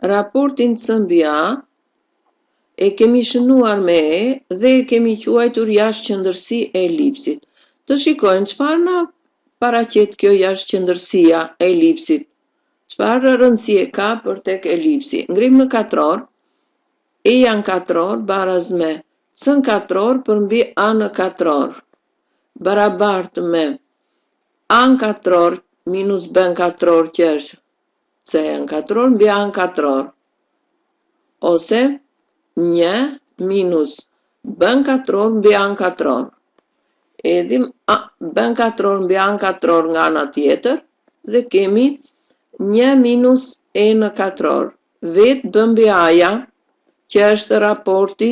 Raportin C mbi A e kemi shënuar me E dhe e kemi quajtur jashtëqendërsi e elipsit. Të shikojmë çfarë na paraqet kjo jashtëqendërsia e elipsit. Çfarë rëndësie ka për tek elipsi? Ngrim në katror, E-ja në katror baraz me C në katror përmbi A në katror, barabartë me A në katror minus B në katror që është C në katror mbi A në katror ose 1 minus B në katror mbi A në katror. Hedhim A, B në katror mbi A në katror nga ana tjetër dhe kemi 1 minus E në katror. Vetë B mbi A-ja, që është raporti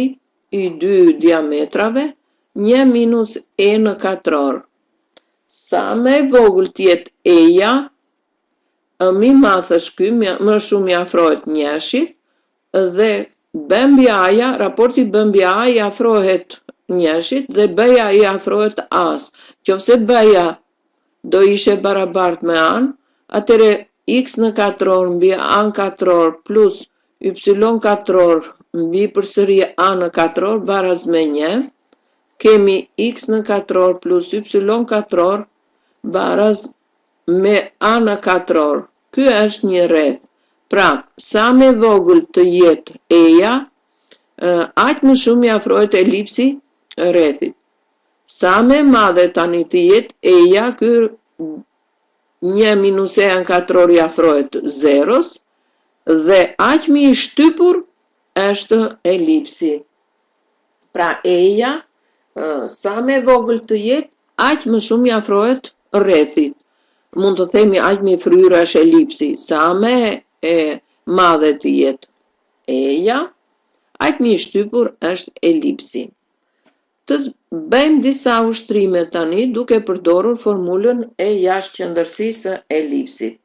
i dy diametrave, 1 minus E në katror. Sa më e vogël të jetë E-ja, më i madh është ky, më shumë i afrohet njëshit dhe B mbi A-ja, raporti B mbi A i afrohet njëshit dhe B-ja i afrohet A-s. Qofse B-ja do ishe barabart me A-n, atëherë x në katror mbi A në katror plus y katror mbi përsëri A në katror baraz me 1, kemi x në katror plus y katror baraz me A në katror. Ky është një rreth. Pra, sa më e vogël të jetë E-ja, aq më shumë i afrohet elipsi rrethit. Sa më e madhe tani të jetë E-ja, ky 1 minus E në katror i afrohet zeros dhe aq më i shtypur është elipsi. Pra E-ja, sa më e vogël të jetë, aq më shumë i afrohet rrethit. Mund të themi aq më i fryrë është elipsi, sa më e madhe të jetë E-ja, aq më i shtypur është elipsi. Të bëjmë disa ushtrime tani duke përdorur formulën e jashtëqendërsisë së elipsit.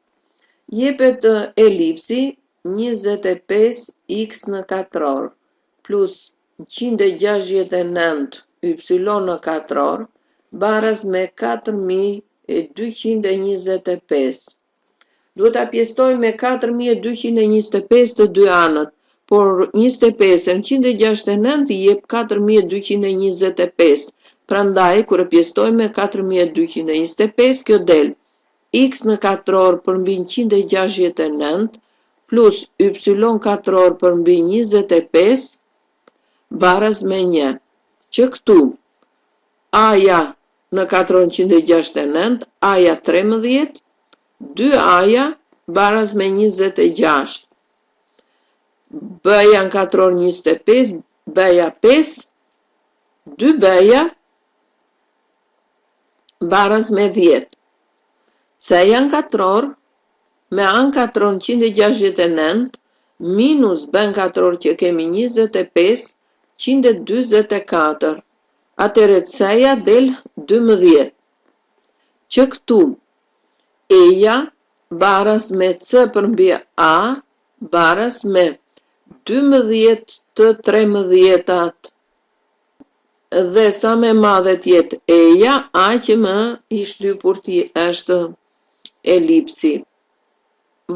Jepet elipsi 25x në katror plus 169 y në katror baraz me 4225. Duhet ta pjesëtojmë me 4225 të dy anët, por 25 herë 169 i jep 4225. Prandaj, kur e pjesëtojmë me 4225, kjo del x në katror përmbi 169 plus y katror përmbi 25 baraz me 1. Që këtu, a-ja në katror 169, a-ja 13, 2a-ja baraz me 26. B-ja në katror 25, B-ja 5, 2b-ja baraz me 10. C-ja në katror me A në katror 169 minus B në katror që kemi 25, 144. Atëherë C-ja del 12. Që këtu E-ja baraz me C përmbi A baraz me 12 të trembëdhjetat dhe sa më e madhe të jetë E-ja, aq më i shtypur është elipsi.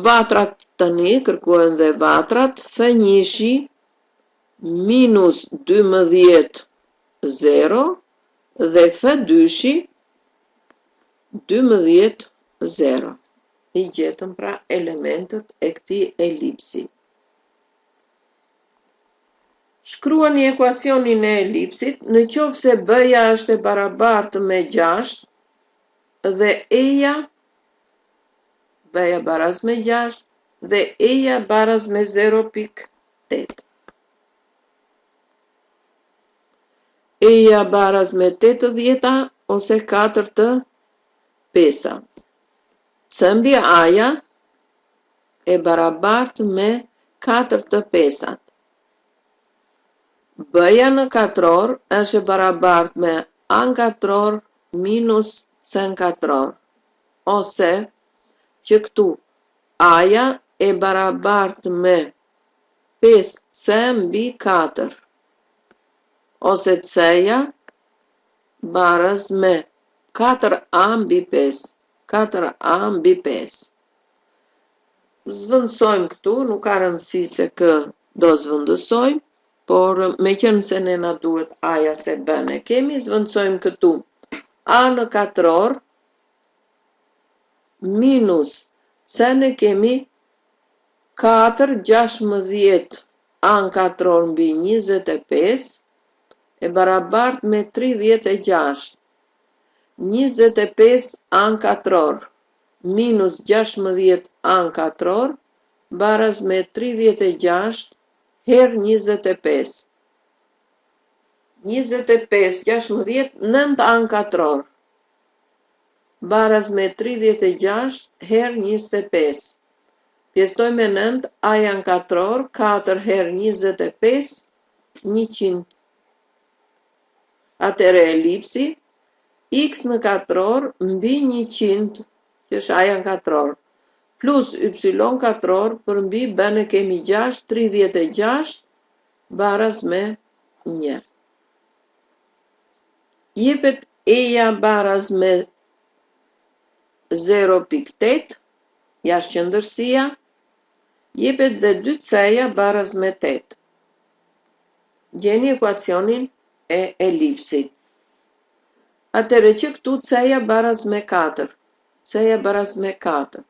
Vatrat tani kërkohen dhe vatrat F njëshi minus 12 0 dhe F dyshi 12 0. I gjetëm pra elementët e këtij elipsi. Shkruani ekuacionin e elipsit në qoftë se B-ja është e barabartë me 6 dhe E-ja B-ja baraz me 6 dhe E-ja baraz me 0.8. E-ja baraz me 80 ose 4 të 5. C mbi A-ja e barabartë me 4 të 5. B-ja në katror është e barabartë me A në katror minus C në katror, ose që këtu A-ja e barabartë me 5C mbi 4, ose C-ja baraz me 4A mbi 5, 4A mbi 5. Zvendësojmë këtu, nuk ka rëndësi se kë do zvendësojmë, por meqenëse ne na duhet A-ja se B-në e kemi, zvendësojmë këtu A në katror minus C-në e kemi 4 16 A në katror mbi 25 e barabartë me 36 25 A në katror minus 16 A në katror baraz me 36 herë 25. 25, 16, 9 A në katror baraz me 36 herë 25. Pjesëtoj me 9, A-ja në katror, 4 herë 25, 100. Atëherë elipsi, x në katror mbi 100, që është A-ja në katror, plus y katror përmbi b-në kemi 6, 36, baraz me 1. Jepet E-ja baraz me 0.8, jashtëqendërsia, jepet dhe 2C-ja baraz me 8. Gjeni ekuacionin e elipsit. Atëherë që këtu C-ja baraz me 4. C-ja baraz me 4.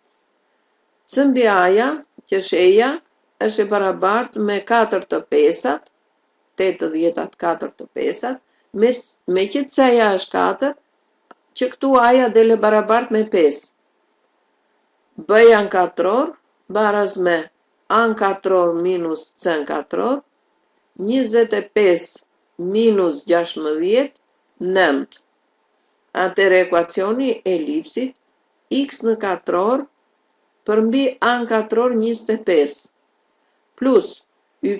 C mbi A-ja, që është E-ja, është e barabartë me 4 të pesat, 80 4 të pesat, me, meqë C-ja është 4, që këtu A-ja del e barabartë me 5. B-ja në katror, baraz me A në katror minus C në katror, 25 minus 16, 9. Atëherë ekuacioni elipsit, x në katror përmbi A në katror 25, plus y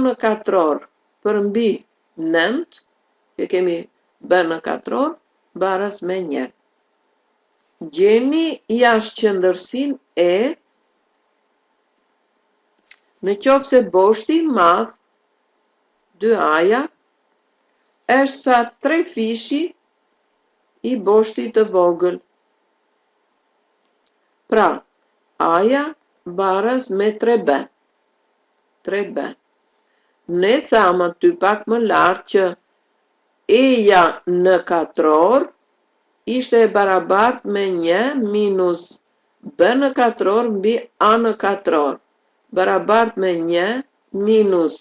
në katror përmbi 9, që kemi b në katror, baraz me 1. Gjeni jashtëqendërsinë e në qoftë se boshti i madh 2A-ja është sa trefishi i boshtit të vogël. Pra, A-ja baraz me 3B. 3B. Ne thamë aty pak më lart që E-ja në katror ishte e barabartë me 1 minus B në katror mbi A në katror, barabartë me 1 minus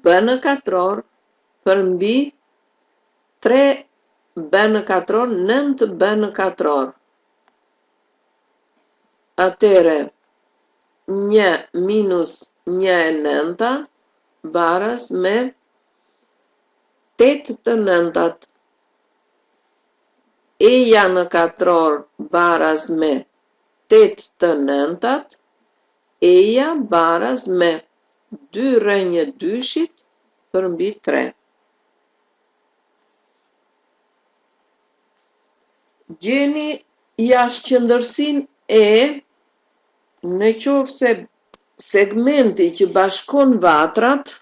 B në katror përmbi 3 B në katror 9 B në katror. Atëherë, 1 minus 1 e nënta baraz me 8 të nëntat. E-ja në katror baraz me 8 të nëntat, E-ja baraz me 2 rrënjë dyshit përmbi 3. Gjeni jashtëqendërsinë e në qoftë se segmenti që bashkon vatrat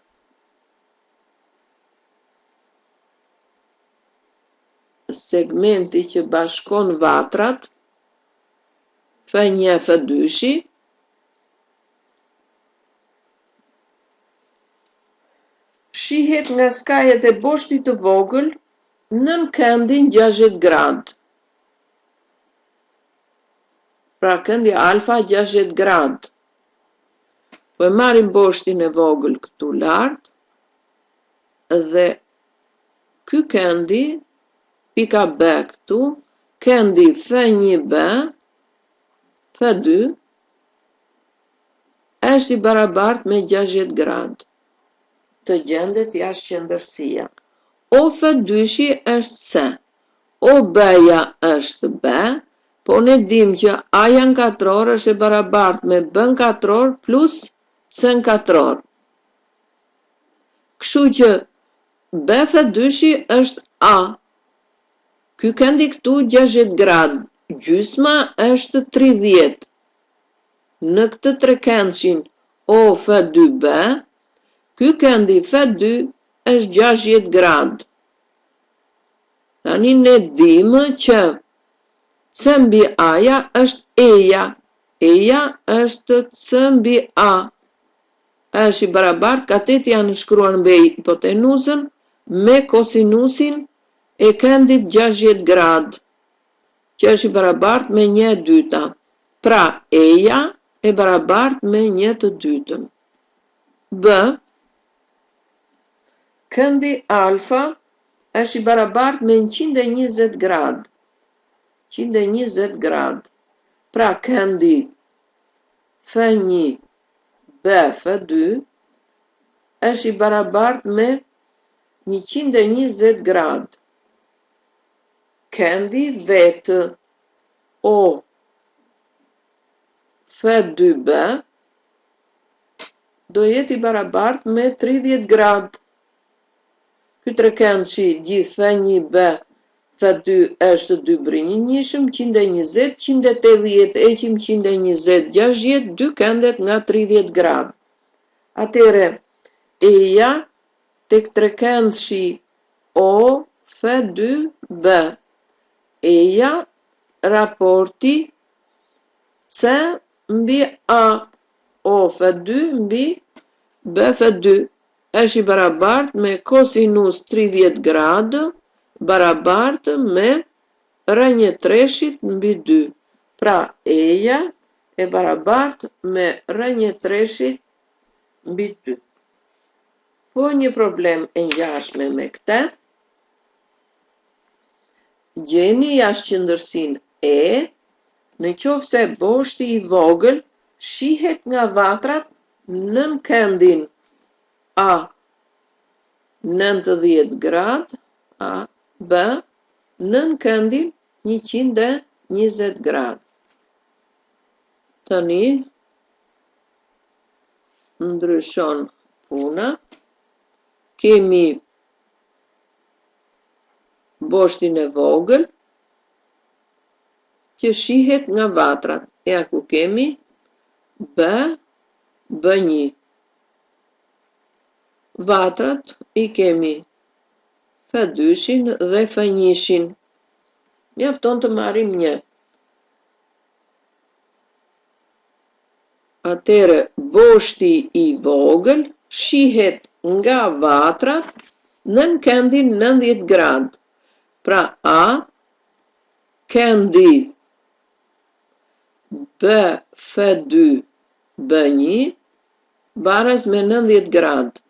segmenti që bashkon vatrat F1 F2-shi shihet nga skajet e boshtit të vogël nën këndin 60 gradë. Pra këndi alfa 60 gradë. Po e marrim boshtin e vogël këtu lart dhe ky këndi pika B këtu, këndi F1B, F2 është i barabartë me 60 gradë. Të gjendet jashtëqendërsia. OF dyshi është C. OB-ja është B, po ne dim që A-ja në katror është e barabartë me B në katror plus C në katror. Kështu që BF dyshi është A. Ky këndi këtu 60 gradë, gjysma është 30. Në këtë trekëndshin OF2B, ky këndi F2 është 60 gradë. Tani ne dimë që C mbi A-ja është E-ja. E-ja është C mbi A. Është i barabartë, kateti anëshkruar mbi hipotenuzën me kosinusin e këndit 60 gradë, që është i barabartë me 1/2. Pra, E-ja e barabartë me 1/2. B. Këndi alfa është i barabartë me 120 gradë. 120 gradë. Pra këndi F1 B F2 është i barabartë me 120 gradë. Këndi vetë O F2B do jetë i barabartë me 30 gradë. Ky trekëndëshi gjithë F1 B F2 është dy brinjë i njëshëm, 120, 180, heqim 120, 60, dy këndet nga 30 gradë. Atëherë, E-ja tek trekëndëshi O F2 B. E-ja raporti C mbi A O F2 mbi B F2 është i barabartë me kosinus 30 gradë barabartë me rrënjë treshit mbi 2. Pra E-ja e barabartë me rrënjë treshit mbi 2. Po një problem e ngjashme me këtë. Gjeni jashtëqendërsinë E, në qoftë se boshti i vogël shihet nga vatrat nën këndin A 90 gradë, A, B nën këndin 120 gradë. Tani ndryshon puna. Kemi boshtin e vogël që shihet nga vatrat. Ja ku kemi B, B1. Vatrat i kemi F2-shin dhe F1-shin. Mjafton të marrim një. Atëherë boshti i vogël shihet nga vatrat nën këndin 90 gradë. Pra A, këndi B, F2, B1, baraz me 90 gradë.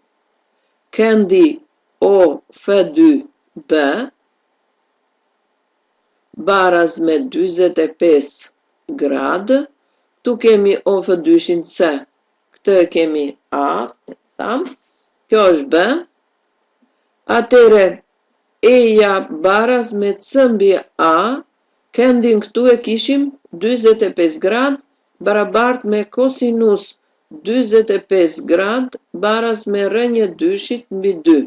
Këndi O, F2, B, baraz me 45 gradë. Këtu kemi O F dyshin C. Këtë e kemi A, thamë. Kjo është B. Atëherë E-ja baraz me C mbi A, këndin këtu e kishim 45 gradë, barabart me kosinus 45 gradë baraz me rrënjë dyshit mbi 2.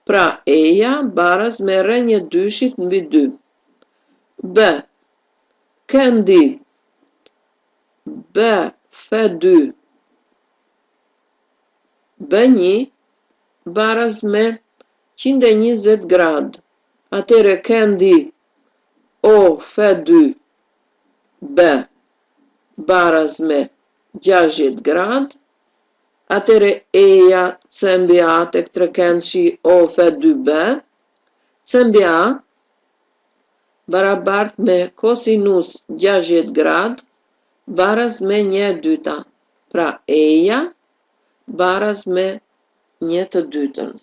Pra E-ja baraz me rrënjë dyshit mbi 2. B. Këndi B F2 B1 baraz me 120 gradë. Atëherë këndi O F2 B baraz me 60 gradë. Atëherë E-ja C mbi A tek trekëndëshi O F2 B C mbi A barabart me kosinus 60 gradë baraz me 1/2. Pra E-ja baraz me 1/2.